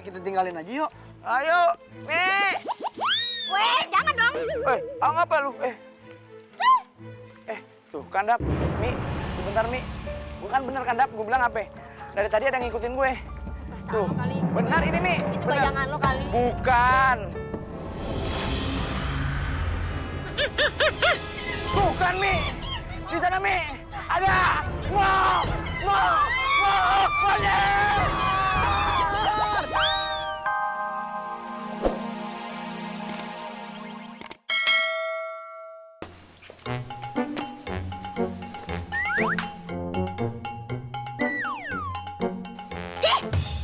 kita tinggalin aja yuk. Ayo, Mi. Weh, jangan dong. Ngapa lu? Tuh, kandap. Mi, sebentar, Mi. Bukan bener kandap, gue bilang apa? Dari tadi ada yang ngikutin gue. Tuh, lo kali. benar ini, Mi. Itu Benar. bayangan lo kali. Bukan. Bukan, Mi. Di sana, Mi. Ada. Wow.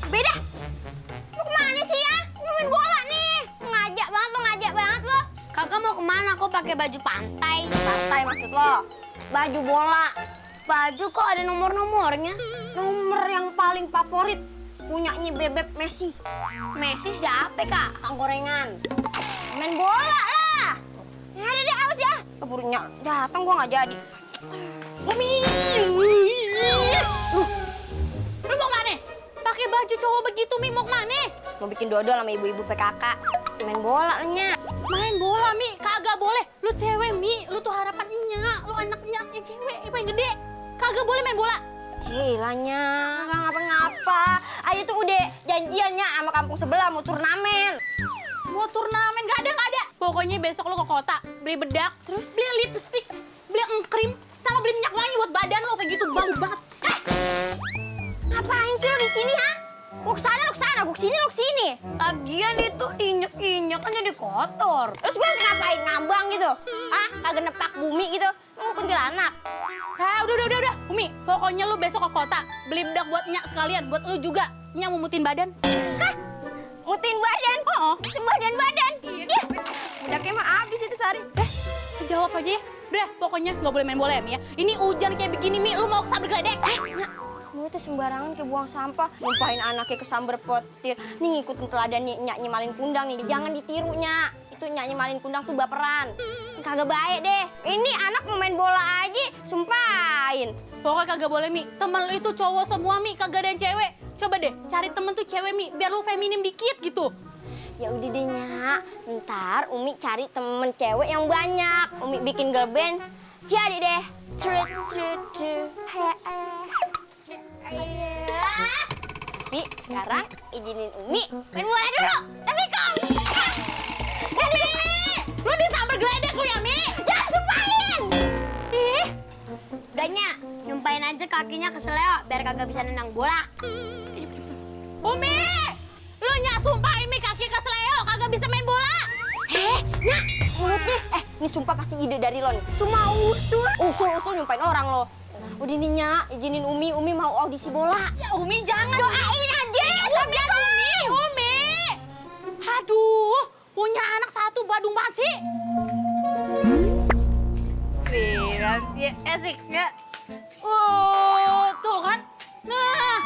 Beda. Lu kemana sih ya? Main bola nih. Ngajak banget lo. Kakak mau kemana? Kok pakai baju pantai? Pantai maksud lo? Baju bola. Baju kok ada nomor-nomornya? Nomor yang paling favorit. Punyanya Bebek Messi. Messi siapa, Kak? Kang gorengan. Main bola lah. Ya udah deh, awas ya. Keburunya datang gua nggak jadi. Umi! Lu mau kemana? Pakai baju cowok begitu, Mi, mau kemana? Mau bikin dodol sama ibu-ibu PKK. Main bola nya. Main bola, Mi, kagak boleh. Lu cewek, Mi, lu tuh harapan Nya. Lu anaknya yang cewek, yang paling gede. Kagak boleh main bola. Cilanya, nggak ngapa-ngapa. Ayo tuh udah janjiannya sama kampung sebelah mau turnamen. Mau turnamen, nggak ada. Pokoknya besok lu ke kota, beli bedak, terus beli lipstick, beli engkrim, sama beli minyak wangi buat badan lu, kayak gitu bau banget. Ngapain sih lo di sini, ha? Gua kesana, gua kesini. Lagian itu injek-injek kan jadi kotor. Terus gua harus ngapain? Ngambang gitu? Ah, kagak nepak bumi gitu? Lu kuntilanak. Udah. Umi, pokoknya lu besok ke kota, beli bedak buat Nyak sekalian, buat lu juga. Nyak mau mutin badan. Hah? Mutin badan? Oh. Sebadan-badan? Iya. Bedaknya mah habis itu sehari. Jawab aja ya. Udah, pokoknya nggak boleh main bola ya, Mi ya. Ini hujan kayak begini, Mi, lu mau kesambar geledek? Nyak, kamu itu sembarangan kayak buang sampah. Numpahin anaknya ke sambar petir. Nih ngikutin teladan Nyak nyemalin kundang nih. Jangan ditiru, Nyak. Itu Nyak nyemalin kundang tuh baperan. Kagak baik deh. Ini anak mau main bola aja, sumpahin. Pokoknya kagak boleh, Mi. Temen lu itu cowok semua, Mi, kagak ada yang cewek. Coba deh, cari temen tuh cewek, Mi, biar lu feminim dikit gitu. Ya udah deh, Nyak. Ntar Umi cari temen cewek yang banyak. Umi bikin girl band. Jadi deh. Mi, sekarang izinin Umi main bola dulu. Assalamualaikum. Lu disambar geledek lu ya, Mi? Jangan sumpahin. Udah, Nyak, nyumpain aja kakinya ke seleo biar kagak bisa nendang bola. Umi! Lu Nyak sumpahin, Mi, kaki ke seleo, kagak bisa main bola. Nyak, mulutnya. Ini sumpah pasti ide dari lo nih. Cuma usul nyumpain orang lo. Udah nih, Nyak, izinin Umi mau audisi bola. Ya, Umi jangan. Doain aja. Assalamualaikum. Umi! Aduh, punya anak satu badung banget sih. Nih, kan, ya, asik, ya. Tuh kan. Nah,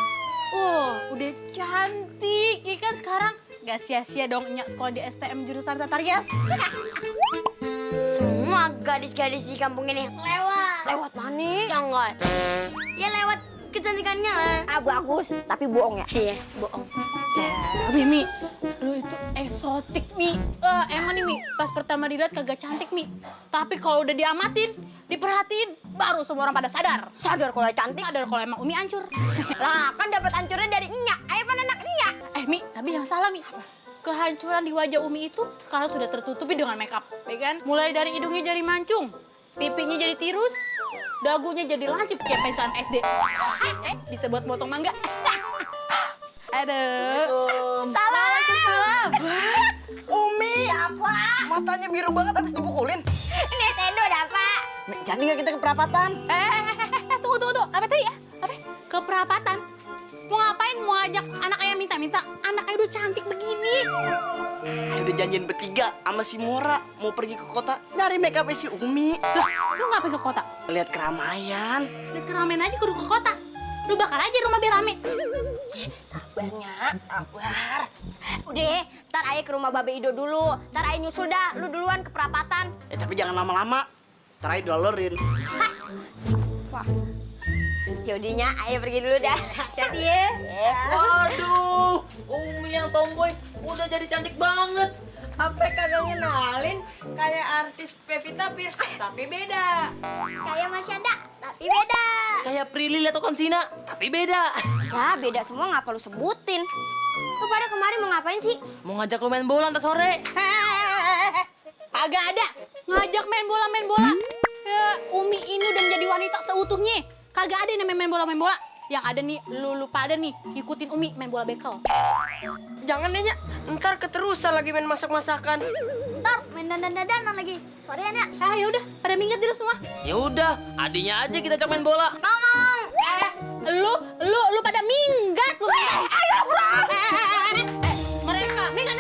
udah cantik, ya kan sekarang. Gak sia-sia dong Nyak sekolah di STM jurusan Tata Rias. Semua gadis-gadis di kampung ini lewat. Lewat mana? Jangan. Ya lewat kecantikannya lah. Ah, bagus, tapi bohong ya. Iya, bohong. Tapi Mi, lu itu eksotik, Mi. Emang nih, Mi, pas pertama dilihat kagak cantik, Mi. Tapi kalau udah diamatin, diperhatiin, baru semua orang pada sadar. Sadar kalau cantik. Sadar kalau emang Umi hancur. Lah, kan dapat hancurnya dari Nyak. Ayo pan anak Nyak. Mi, tapi yang salah, Mi. Kehancuran di wajah Umi itu sekarang sudah tertutupi dengan makeup, ya kan? Mulai dari hidungnya jadi mancung, pipinya jadi tirus, dagunya jadi lancip kayak pensiun SD. Bisa buat potong mangga. Aduh. Salam. Umi, Apa? matanya biru banget habis dipukulin. Ini Edo dah, Pak. Jadi nggak kita ke perapatan? Tunggu. Apa tadi ya? Apa? Keperapatan. Mau ngapain? Mau ngajak anak ayah minta-minta? Anak ayah udah cantik begini. Udah janjian bertiga sama si Mora mau pergi ke kota nyari makeup si Umi. Lah, lu ngapain ke kota? Lihat keramaian. Lihat keramaian aja kudu ke kota. Lu bakar aja rumah biar rame. Sabarnya, sabar. Udah, ntar Ayah ke rumah Babe Ido dulu. Ntar Ayah nyusul dah, lu duluan ke perapatan. Tapi jangan lama-lama. Ntar aja dilolerin. Sampah. Yaudinya, ayo pergi dulu dah. Hati-hati ya. Waduh, Umi yang tomboy udah jadi cantik banget. Apa kagak ngenalin kayak artis Pevita Pierce, tapi beda. Kayak Mas Yanda, tapi beda. Kayak Prilly atau Konsina, tapi beda. Ya, beda semua ngapa lu sebutin? Lu pada kemarin mau ngapain sih? Mau ngajak lu main bola ntar sore. Agak ada ngajak main bola. Ya, Umi ini udah menjadi wanita seutuhnya. Kagak ada yang main bola. Yang ada nih, lu pada nih ikutin Umi main bola bekel. Jangan deh, Nya. Ntar keterusan lagi main masak-masakan. Ntar main dandan-dandanan lagi. Sorry ya, Nek. Ah, yaudah, pada minggat dulu semua. Ya udah, adinya aja kita ajak main bola. Lu pada minggat lu. Ayo, bro. Mereka, minggat.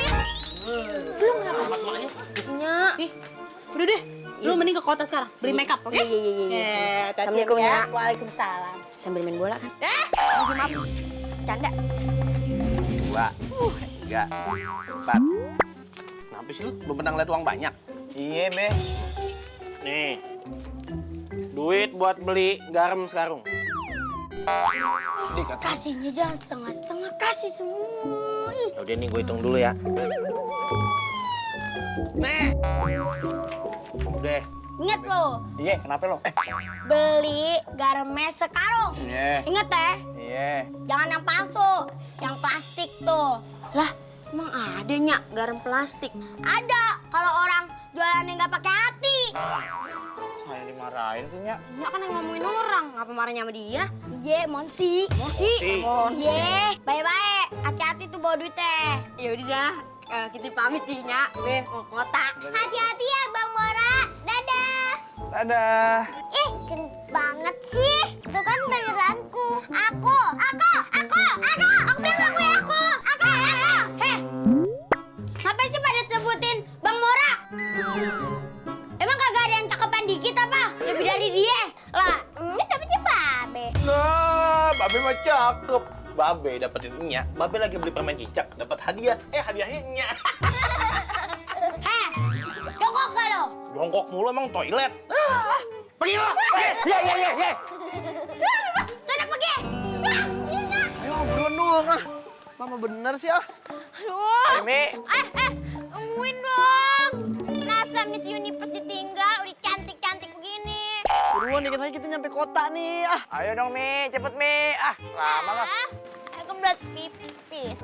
Lu ngapa? Masalahnya. Nya. Ih, udah deh. Lu mending ke kota sekarang, beli makeup, oke? Iya. Assalamualaikum ya. Waalaikumsalam. Sambil main bola kan? Maaf. Canda. 2, 3, 4. Kenapa sih lu? Belum pernah ngeliat uang banyak? Iya, Be. Nih, duit buat beli garam sekarung. Dikata. Kasihnya jangan setengah-setengah, kasih semua. Ih, Udah nih, gue hitung dulu ya. Nih. Udah. ingat lo, Iya, kenapa lo? beli garamnya sekarung. Iya. Ingat ya, Iya. jangan yang palsu, yang plastik tuh. Lah, emang ada Nya garam plastik? Ada kalau orang jualannya nggak pakai hati. Saya dimarahin sih, Nya. Nya kan yang ngomongin orang, ngapa marahnya sama dia? Iya, Monsi. Mosi. Iya, bye-bye. Hati-hati tuh bawa duitnya. Ya udah dah, kita pamit nih Nya. Be, mau ke kota. Hati-hati ya, Bang Mora. Dadah. Dadah. Ih, keren banget sih. Itu kan beneranku. Aku bilang aku. Heh, ngapain sih pada sebutin Bang Mora? Emang kagak ada yang cakepan dikit apa? Lebih dari dia? Lah, ini dapetnya Babe. Nah, Babe mah cakep. Babe dapetin Nya. Babe lagi beli permen cicak, dapat hadiah. Hadiahnya Nya. Heh, jongkok gak lo? Jongkok mulu emang toilet. Pergi lo. Ye. Sana pergi. Ayo buruan dong ah. Mama bener sih ah. Aduh. Mi. Tungguin dong. Masa Miss Universe ditinggal udah cantik-cantik begini? Buruan dikit lagi kita nyampe kota nih ah. Ayo dong Mi, cepet Mi. Lama lah. Aku berat pipis.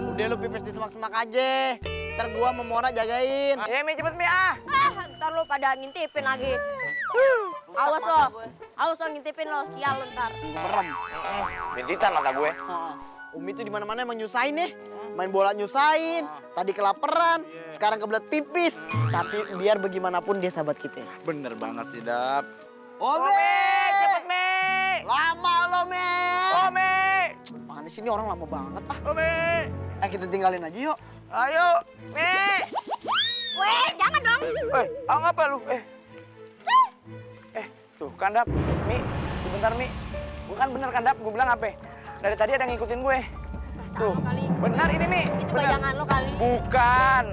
Udah lu pipis di semak-semak aja. Ntar gua sama Mora jagain. Iya Mi, cepet Mi Ntar lu pada ngintipin lagi. Awas lo ngintipin lo, sial lo ntar. Merem. Bintitan mata gue. Umi tuh di mana-mana emang nyusahin nih. Main bola nyusahin, tadi kelaparan, sekarang kebelet pipis. Tapi biar bagaimanapun dia sahabat kita. Bener banget sih Dap. Ome, Cepet Mi. lama lo, Me. Mi. Mana sini orang lama banget ah. Mi. Kita tinggalin aja yuk. Ayo Mi. Weh, jangan dong. Ngapa lu? Tuh kan Dap. Mi, sebentar Mi. Bukan bener kan Dap, gue bilang apa? Dari tadi ada yang ngikutin gue. Tuh, Lo kali. benar ini Mi. Itu Benar. bayangan lo kali. Bukan.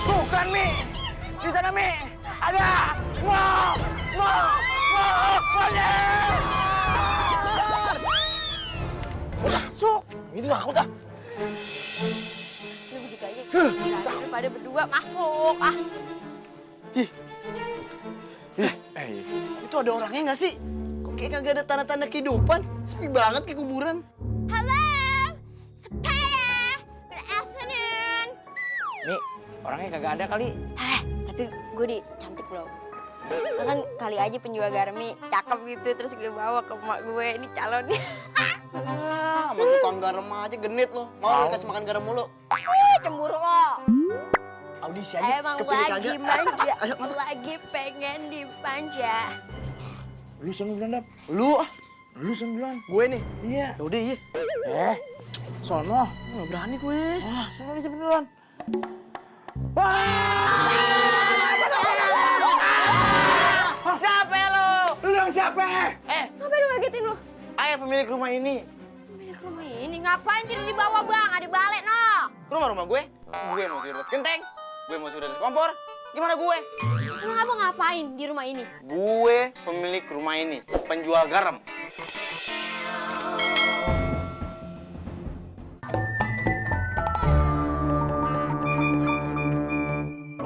Bukan Mi. Di sana Mi. Ada. Masuk. Itu aku dah. Lu begitu aja. Gila, pada berdua masuk. Itu ada orangnya nggak sih? Kok kayak kagak ada tanda-tanda kehidupan? Sepi banget kayak kuburan. Halo, sepeda. Good afternoon. Mi, orangnya kagak ada kali. Tapi gue cantik loh. Kan kali aja penjual garmi cakep gitu terus gue bawa ke emak gue ini calonnya. Sama tukang garam aja genit lo. Mau lu kasih makan garam mulu. Cemburu lo. Audisi aja. Emang kepilih lagi kagak. manja, Ayo masuk. lagi pengen dipanja. Lu sana duluan, Dap. Lu ah. Lu sana duluan. Gue nih. Iya. Yaudah iya. Sono. Nggak berani gue. Sono nih duluan. Siapa ya lo? Lu dong siapa? Ngapain lu ngagetin lu? Ayah pemilik rumah ini. Pemilik rumah ini ngapain tidur di bawah bang? Ada balik no. Rumah gue? Gue mau tidur di atas genteng. Gue mau tidur di atas kompor. Gimana gue? Emang abang ngapain di rumah ini? Gue pemilik rumah ini, penjual garam.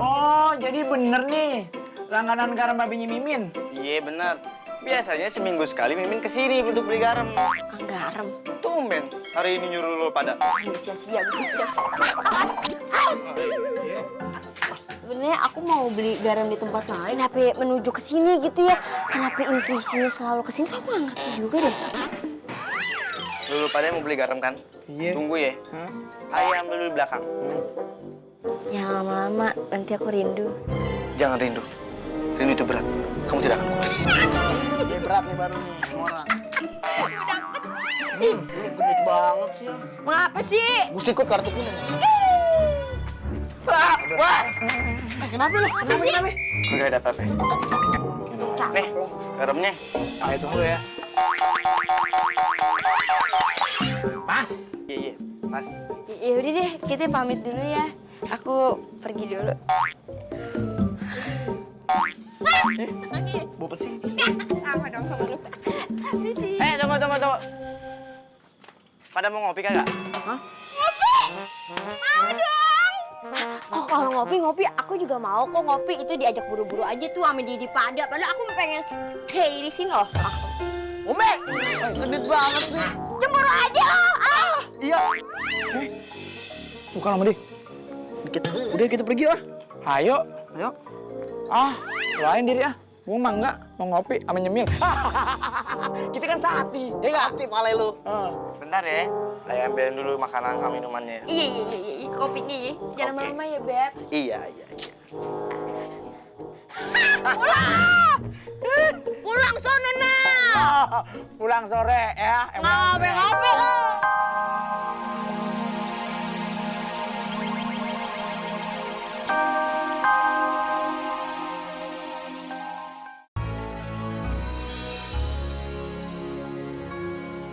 Oh, jadi bener nih. Langganan garam babinya Mimin. Iya benar. Biasanya seminggu sekali Mimin kesini untuk beli garam. Kang garam. Tumben, hari ini nyuruh lo pada. Nggak sia-sia, nggak sia-sia. Sebenarnya aku mau beli garam di tempat lain, tapi menuju ke sini gitu ya. Kenapa intuisinya selalu ke sini? Aku nggak ngerti juga deh. Lo pada mau beli garam kan? Iya. Tunggu ya. Ayo ambil dulu di belakang. Jangan lama-lama, nanti aku rindu. Jangan rindu. Rindu itu berat. Kamu tidak akan kuat. Ini berat nih baru nih, semua orang. Ini gede banget sih. Mengapa sih? Gue sikut kartu kuning. Wah! Kenapa lu? Kenapa? Gak ada apa-apa. Nih, garamnya. Ayo tunggu ya. Pas. Iya, iya. Mas. Ya udah deh, kita pamit dulu ya. Aku pergi dulu. Bawa pesi. Sama dong, sama lu. Bersih. Tunggu. Pada mau ngopi kagak? Mau dong. Oh, kalau ngopi, aku juga mau kok ngopi. Itu diajak buru-buru aja tuh sama Didi Pada. Padahal aku pengen stay di sini loh. Ome, genit banget sih. Cemburu aja loh. Ah. Iya. Bukan lama deh. Udah kita pergi lah. Ayo. Ayo. Ah, lain diri ah. Gue mah enggak mau ngopi sama nyemil. Kita kan sehati, ya enggak? Hati pale lu. Bentar ya. Ayo ambilin dulu makanan sama minumannya. Iya. Kopinya ya. Jangan Oke. lama-lama ya, Beb. Iya. Pulang sono, nah. Pulang sore ya. Ngopi-ngopi loh.